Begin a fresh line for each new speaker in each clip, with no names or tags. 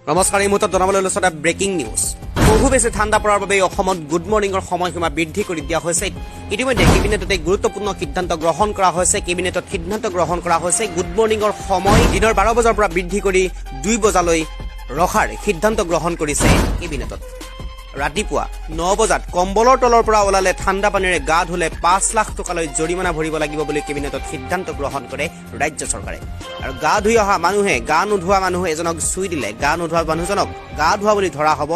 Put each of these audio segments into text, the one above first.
নমস্কাৰ, এই মুহূৰ্তত জনাবলৈ লৈছোঁ এটা ব্ৰেকিং নিউজ। বহু বেছি ঠাণ্ডা পৰাৰ বাবে অসমত গুড মৰ্ণিঙৰ সময়সীমা বৃদ্ধি কৰি দিয়া হৈছে। ইতিমধ্যে কেবিনেটত এক গুৰুত্বপূৰ্ণ সিদ্ধান্ত গ্ৰহণ কৰা হৈছে। কেবিনেটত সিদ্ধান্ত গ্ৰহণ কৰা হৈছে, গুড মৰ্ণিঙৰ সময় দিনৰ 12 বজাৰ পৰা বৃদ্ধি কৰি 2 বজালৈ ৰখাৰ সিদ্ধান্ত গ্ৰহণ কৰিছে কেবিনেটত। ৰাতিপুৱা 9 বজাত কম্বলৰ তলৰ পৰা ওলালে, ঠাণ্ডা পানীৰে গা ধুলে 5 লাখ টকালৈ জৰিমনা ভৰিব লাগিব বুলি কেবিনেটত সিদ্ধান্ত গ্ৰহণ কৰে ৰাজ্য চৰকাৰে। আৰু গা ধুই অহা মানুহে গা নোধোৱা মানুহ এজনক চুই দিলে গা নোধোৱা মানুহজনক গা ধোৱা বুলি ধৰা হ'ব।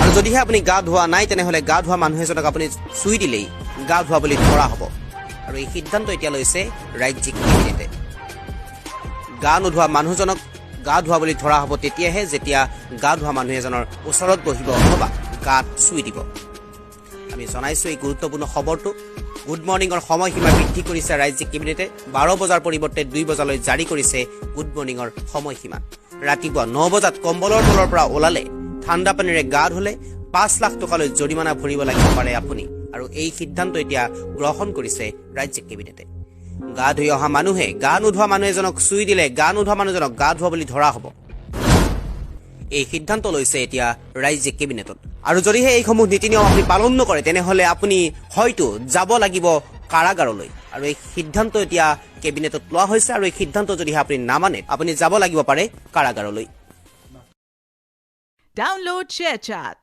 আৰু যদিহে আপুনি গা ধোৱা নাই, তেনেহ'লে গা ধোৱা মানুহ এজনক আপুনি চুই দিলেই গা ধোৱা বুলি ধৰা হ'ব। আৰু এই সিদ্ধান্ত এতিয়া লৈছে ৰাজ্যিক কেবিনেটে। গা নোধোৱা মানুহজনক গা ধোৱা বুলি ধৰা হ'ব তেতিয়াহে, যেতিয়া গা ধোৱা মানুহ এজনৰ ওচৰত বহিব অথবা গাত চুই দিব। আমি জনাইছো এই গুৰুত্বপূৰ্ণ খবৰটো। গুড মৰ্ণিঙৰ সময়সীমা বৃদ্ধি কৰিছে ৰাজ্যিক কেবিনেটে। 12 বজাৰ পৰিৱৰ্তে 2 বজালৈ জাৰি কৰিছে গুড মৰ্ণিঙৰ সময়সীমা। ৰাতিপুৱা 9 বজাত কম্বলৰ তলৰ পৰা ওলালে, ঠাণ্ডা পানীৰে গা ধুলে 5 লাখ টকালৈ জৰিমনা ভৰিব লাগিব পাৰে আপুনি। আৰু এই সিদ্ধান্ত এতিয়া গ্ৰহণ কৰিছে ৰাজ্যিক কেবিনেটে। গা ধুই অহা মানুহে গা নোধোৱা মানুহ এজনক চুই দিলে গা নোধোৱা মানুহজনক গা ধোৱা বুলি ধৰা হ'ব। এই সিদ্ধান্ত লৈছে এতিয়া ৰাজ্যিক কেবিনেটত। আৰু যদিহে এইসমূহ নীতি নিয়ম আপুনি পালন নকৰে, তেনেহ'লে আপুনি হয়তো যাব লাগিব কাৰাগাৰলৈ। আৰু এই সিদ্ধান্ত এতিয়া কেবিনেটত লোৱা হৈছে। আৰু এই সিদ্ধান্ত যদিহে আপুনি নামানে, আপুনি যাব লাগিব পাৰে কাৰাগাৰলৈ।
Download ShareChat.